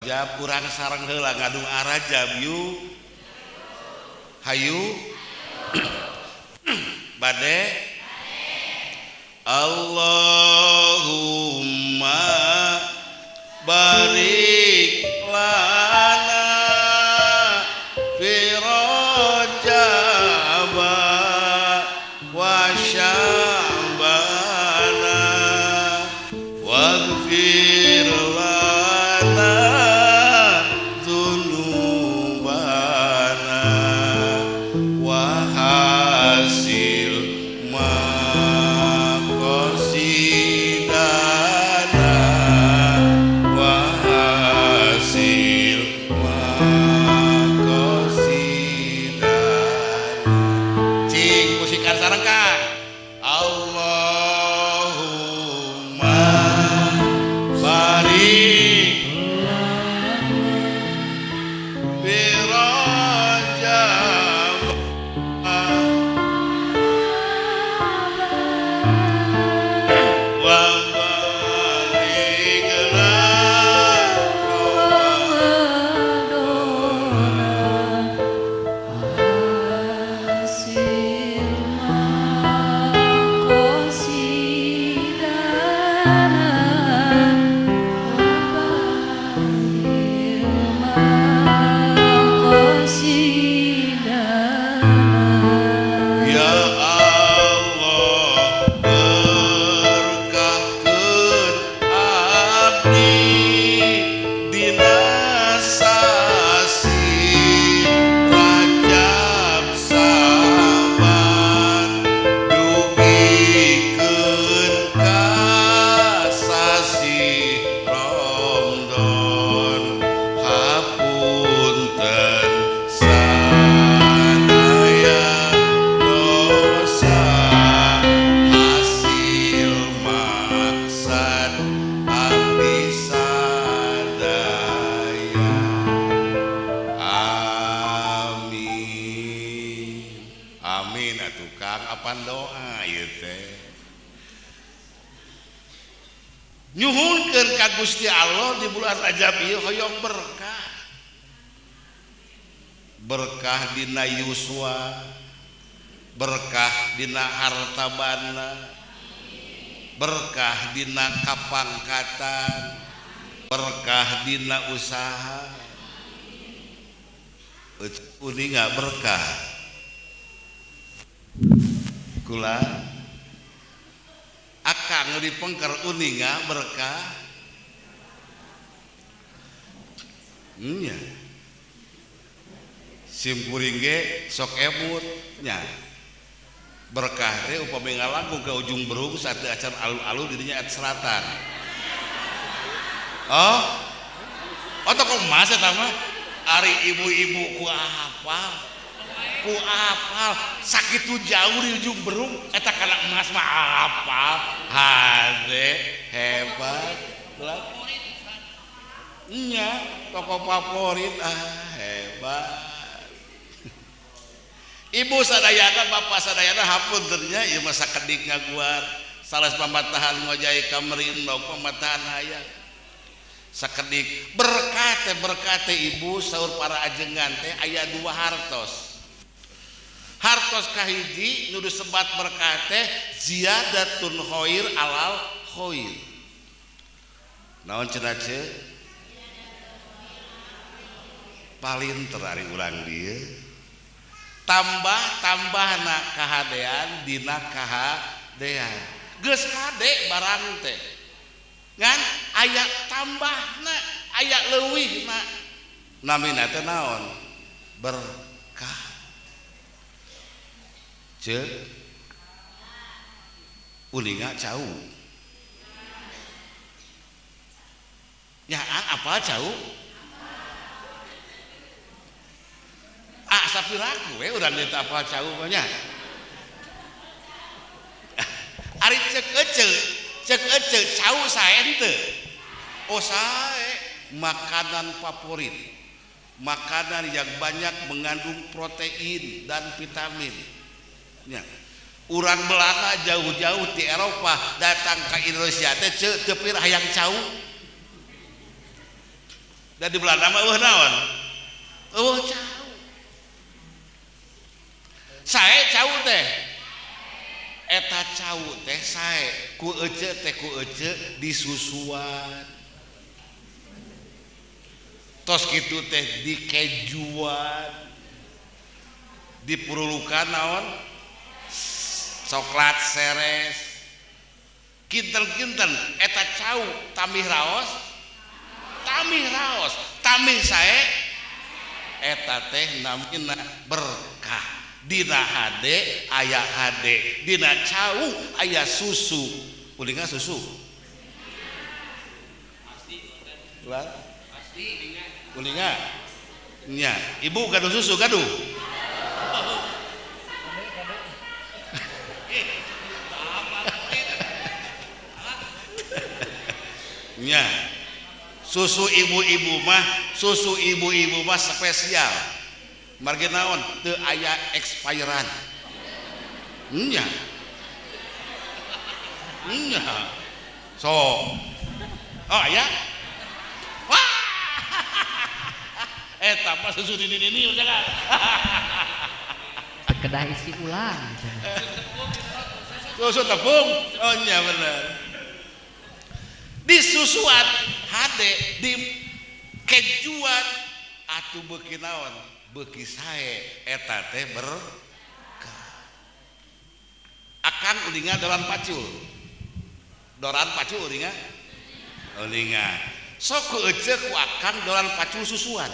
Rajab urang sareng heula ngadung Rajab yuk hayu bade Allahumma barik lana fi Rajab wa Sya'bana waghfir lana dzunubana wa hasil maqasidana wa hasil maqasidana. Cing musikan sareng Kang. Allahumma barik fi Rajab wa barik lana hasil maqasidana maqasidana. Ya Allah berkahkeun abdi dina sasi Rajab Sa'ban dugikeun ka sasi Ramadan hapunten sadaya dosa hasil maksad abdi sadaya. Amin. Amin atuh Kang, apan doa ieu teh. Nyuhunkeun ka Gusti Allah di bulan Rajab ieu hoyong berkah. Berkah dina yuswa, berkah dina harta banda, berkah dina kapangkatan, berkah dina usaha. Uninga berkah kula akang di pengker uninga berkah nya sim kuring ge sok emut nya berkah teh upami ngalangkung ke ujung berung saat acan alun-alun dirinya at selatan. Oh, oh toko emas eta mah ari ibu-ibu ku apal sakitu jauh di ujung berung eta kana emas mah apal hade hebat nya toko favorit ah hebat. Ibu sadayana bapak sadayana hapunten nya ieu mah sakedik ngaguar sanes pamatahan ngojai kamrindok pamatahan hayang sakedik berkate berkate ibu saur para ajengan teh aya dua hartos. Hartos kahiji nu disebat berkate ziyadatun khair alal khair. Naon cenah ce? Palinter ari urang dieu. Tambah tambahna kahadean dina kahadean. Geus hade barang teh. Ngan aya tambahna, aya leuwihna. Namina teh naon? Berkah. Ceuk ulinga cau. Nyaan apa cau? Ah sapiraku we urang teh apal cau mah nya. Ari ceuk eceu cau sae henteu. Oh sae, makanan favorit. Makanan yang banyak mengandung protein dan vitamin. Nya. Urang Belanda jauh-jauh di Eropa datang ke Indonesia teh ceuk teu pir hayang cau. Da di Belanda mah eueuh naon? Eueuh cau. Sae cau teh. Eta cau teh sae ku ece teh ku ece disusuan. Tos kitu teh dikejuan. Dipurulukan naon? Coklat seres. Kinten-kinten eta cau tamih raos. Tamih raos, tamih sae eta teh namina berkah. Dina hade aya hade, dina cau aya susu. Ulinga susu. Pasti. Ulinga. Nya, ibu gaduh susu gaduh. Nya. Susu ibu-ibu mah, susu ibu-ibu mah spesial. Margi naon? Teu aya expirean. Nya. Nya. So. Oh aya. Wah. Eta mah susu nini-nini jangan. Kedah isi ulang. Susu tepung. Oh nya bener. Disusuan hade di kejuan atuh beuki naon? Beuki sae eta teh berkah. Akang ulinga doran pacul. Doran pacul ulinga? Ulinga. Sok ku ece ku akang doran pacul susuan.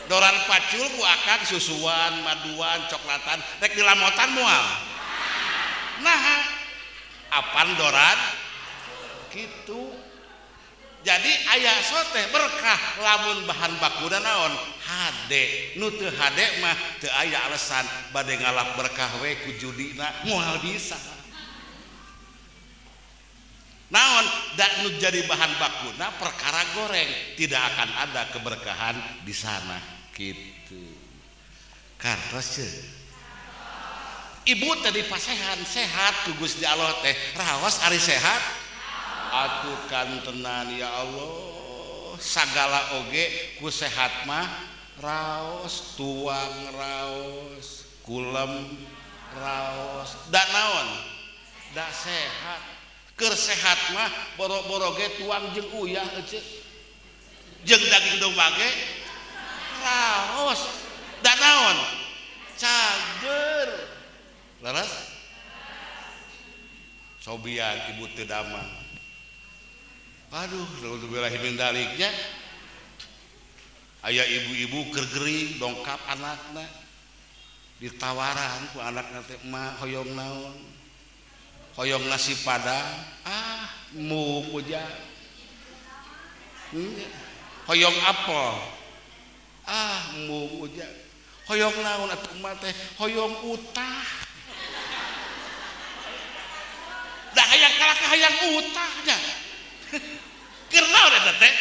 Doran pacul ku akang susuan, maduan, coklatan, rek dilamotan moal. Nah, apan doran gitu. Jadi aya sote berkah lamun bahan bakuna naon hade. Nu teu hade mah teu aya alasan bade ngalap berkah we ku judina moal bisa. Naon da nu jadi bahan bakuna perkara goreng, tidak akan ada keberkahan di sana gitu. Kartos ce. Ibu tadi pasehan sehat ku Gusti Allah teh raos ari sehat atuh kantenan ya Allah sagala oge ku sehat mah raos tuang raos kulem raos da naon da sehat keur sehat mah boro-boro ge tuang jeung uyah ece jeung daging domba ge raos da naon cager. Laras? Cobian ibu teu damang. Aduh, naudzubillahi min daliknya. Aya ibu-ibu keur gering dongkap anakna. Ditawaran ku anakna teh emak hoyong naon? Hoyong nasi padang. Ah, mung ujang. Hoyong apel. Ah, mung ujang. Hoyong naon atuh emak teh? Hoyong utah. Dah hayang kalah ka hayang utahnya. Keur naon eta teh?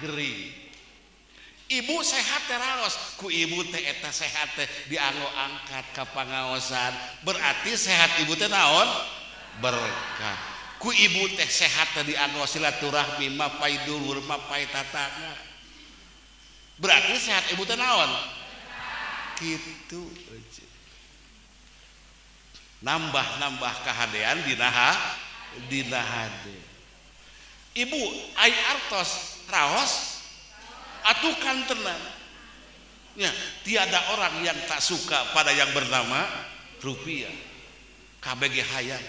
Gering. Ibu sehat teh raos, ku ibu teh eta sehat teh dianggo angkat ka pangaosan. Berarti sehat ibu teh naon? Berkah. Ku ibu teh sehat teh dianggo silaturahmi, mapai dulur, mapai tatangga. Berarti sehat ibu teh naon? Kitu aja. Nambah-nambah kahadean dina hade. Ibu ai artos raos atuh kantenan. Ya, tiada orang yang tak suka pada yang bernama rupiah. KBG hayang.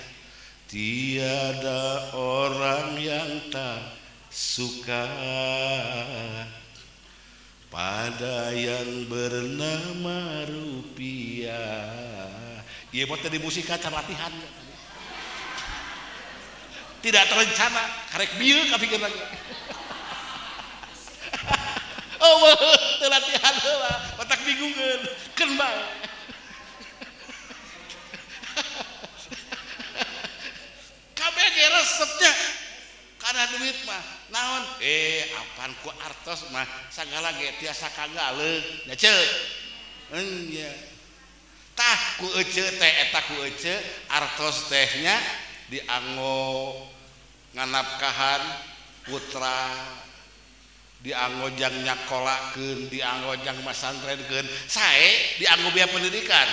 Tiada orang yang tak suka pada yang bernama rupiah. Iya buat tadi musik acara latihan tidak terencana karek bieu kapikir lagi. Oh teu latihan heula otak bingungeun keun bae. Kabeh ge resepnya kana duit mah naon apan ku artos mah sagala ge tiasa kagaleung nya ceuk nya. Tah ku ece teh eta ku ece artos tehnya dianggo Nganapkahan putra dianggo jang nyakolakeun, dianggo jang masantrenkeun, sae dianggo biaya pendidikan.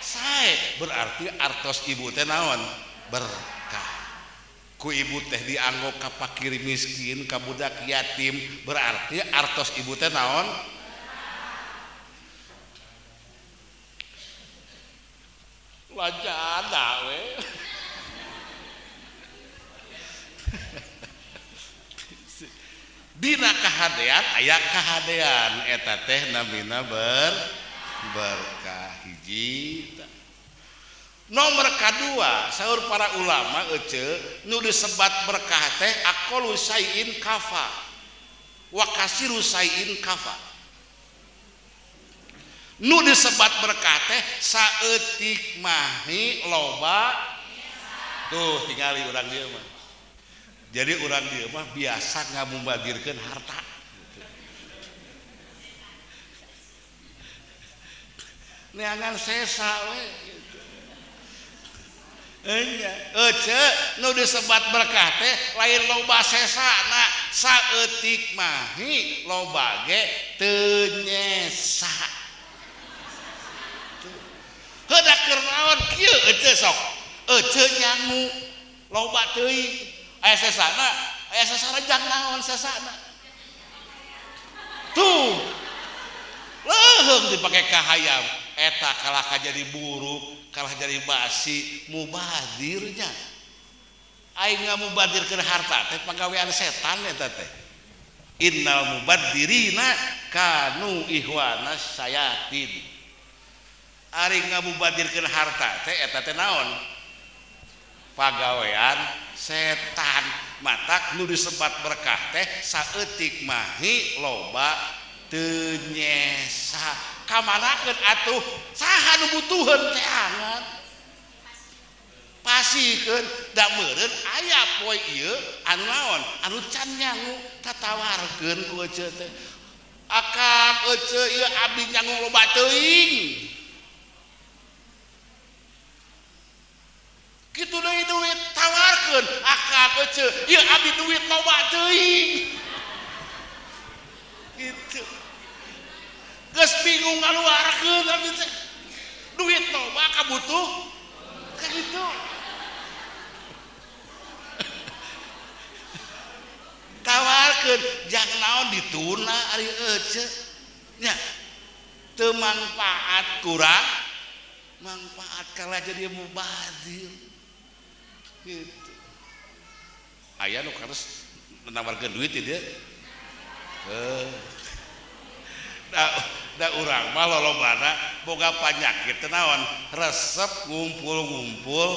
Sae berarti artos ibu teh naon? Berkah. Ku ibu teh dianggo ka fakir miskin, ka budak yatim, berarti artos ibu teh naon? Lajana we. Dina kahadean aya kahadean eta teh namina berkah hiji. Nomor kadua saur para ulama ece nu disebat berkah teh aqallu syai'in kafa wa kasiru syai'in kafa. Nu disebat berkah teh saeutik mahi loba. Tuh tingali urang dieu mah. Jadi urang dieu mah biasa ngamubadirkeun harta. Neangan sesa we gitu. Enya, ece nu disebat berkah teh lain loba sesana, saeutik mahi loba ge teu nyesa. Heuda keur naon kieu ece sok? Ece nyangu loba teuing. Aya sesana, aya sesana jang naon sesana. Tuh. Leuheung dipake ka hayam, eta kalah ka jadi buruk, kalah jadi basi, mubadirnya. Aing ngamubadirkeun harta teh pagawean setan eta teh. Innal mubadirina kanu ihwana sayatin. Ari ngamubadirkeun harta teh eta teh naon? Pagawean setan. Matak nu disebat berkah teh saeutik mahi loba teu nyesa. Kamanakeun atuh saha nu butuheun teh angan pasikeun da meureun aya poe ieu anu naon anu can nyangu tatawarkeun ku ece teh. Akang ece ieu abdi nyangu loba teuing. Kitu deui duit tawarkeun akang ece ieu abdi duit loba teuing. Gitu. Geus bingung ngaluarkeun abdi teh. Duit loba kabutuh ka kitu. Tawarkeun jang naon dituna ari ece. Nya teu mangpaat kurang manfaat kalah jadi mubadir. Gitu. Aya nu harus menawarkan duit ya dia. Da urang mah lolobana boga panyakit teh naon? Resep ngumpul-ngumpul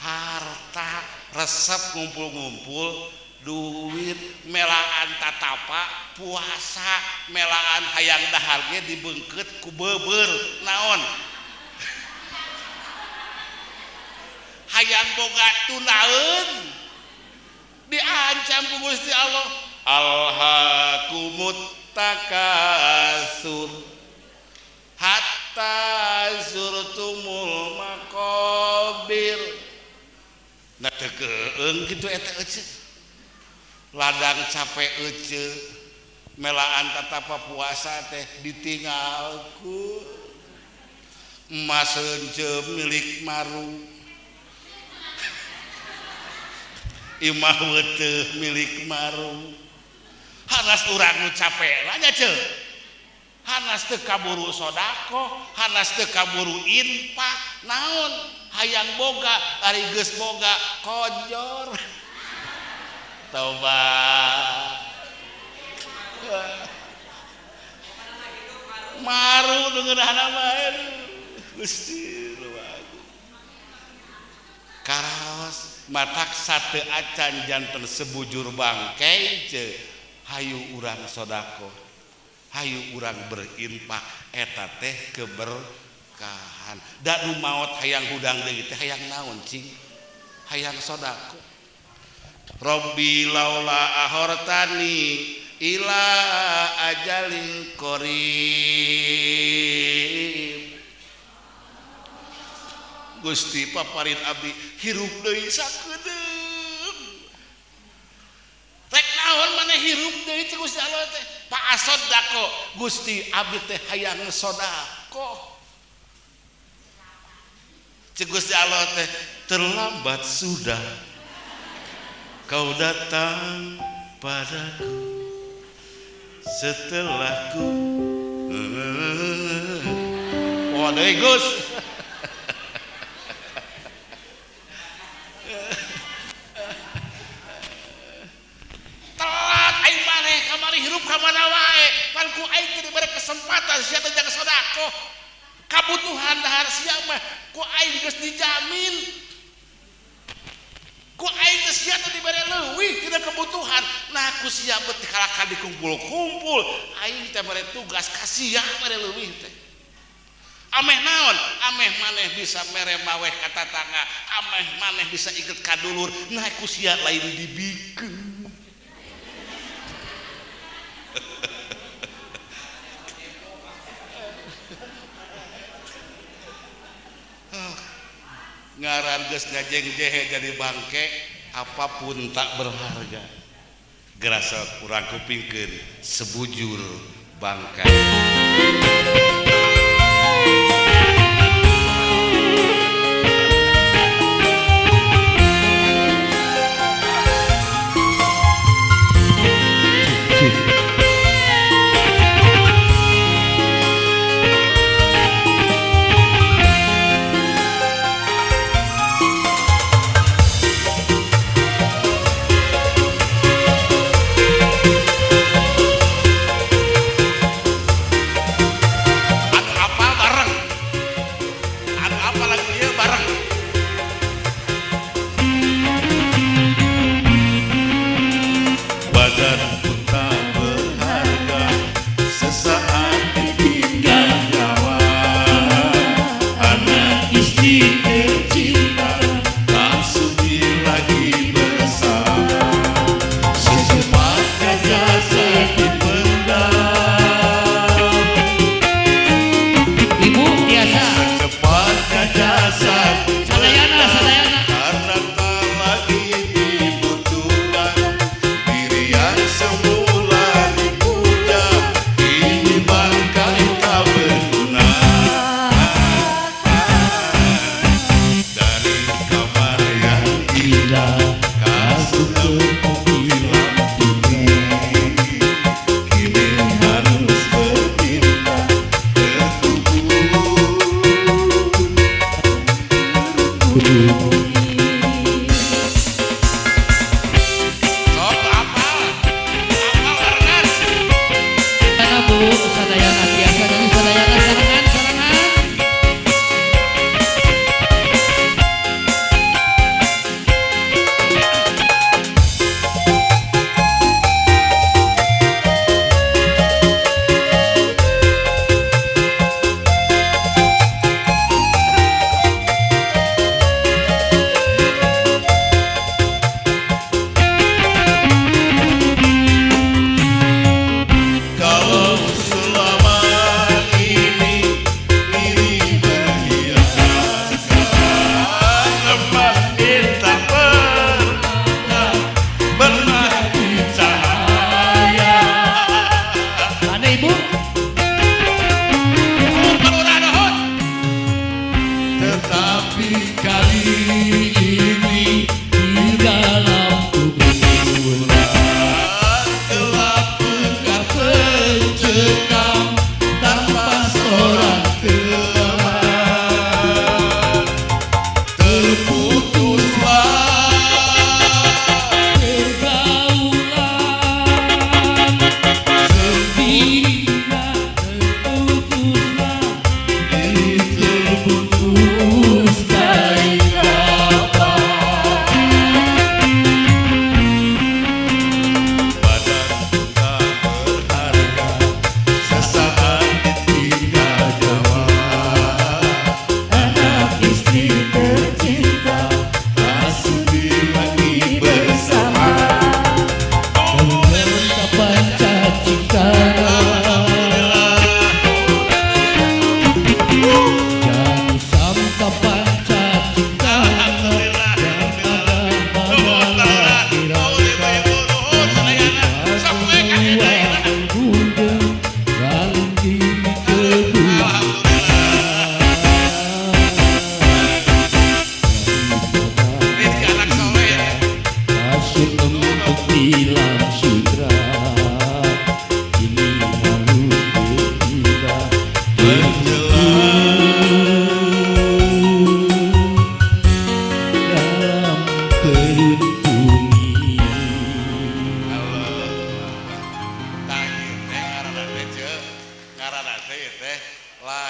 harta, resep ngumpul-ngumpul duit, melaan tatapa puasa, melaan hayang dahar ge dibeungkeut ku beubeur naon? Hayang boga tunaeun diancam ku Gusti Allah. Alhaakumut takasur hatta zurtumul maqabir. Nah teu keung kitu eta ece. Ladang capek ece, melaan tatapa puasa teh ditinggalku. Emas heunceu milik maru. Imah weteuh milik maru. Hanas urang nu capek lah nya ceu. Hanas teu kaburu sedekah, hanas teu kaburu infak, naon hayang boga ari geus boga kojor. Tobat. Maru nu ngeunahna mah Gusti lu agung. Karaos matak sate acan janten sebujur bangkai ce hayu urang sodako, hayu urang berinfak eta teh keberkahan. Da nu maot hayang hudang deui teh hayang naon cing? Hayang sodako. Robbi laula ahortani ila ajalin qarib. Gusti paparin abdi hirup deui sakedeung. hirup deui cek Gusti Allah teh. Pak asodako Gusti abdi teh hayang sodako. Cek Gusti Allah teh terlambat sudah kau datang padaku setelah ku. Wah deui Gus. Telat aing maneh kamari hirup ka mana wae pan ku aing teh dibere kesempatan sia teh jaga sedekah. Kabutuhan dahar sia mah ku aing geus dijamin. Ku aing teh sia teh dibere leuwih tina kebutuhan. Nah ku sia bet kalakah dikumpul-kumpul aing teh mere tugas ka sia mere leuwih teh. Ameh naon? Ameh maneh bisa mere maweh ka tatangga, ameh maneh bisa iket ka dulur. Nah ku sia lain dibikeun. Ngaran geus ngajeng jehe jadi bangke, apapun tak berharga. Gerasa kurang kupingkeun sebujur bangkai.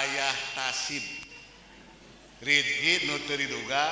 Layahtasib, rizki nu teu diduga.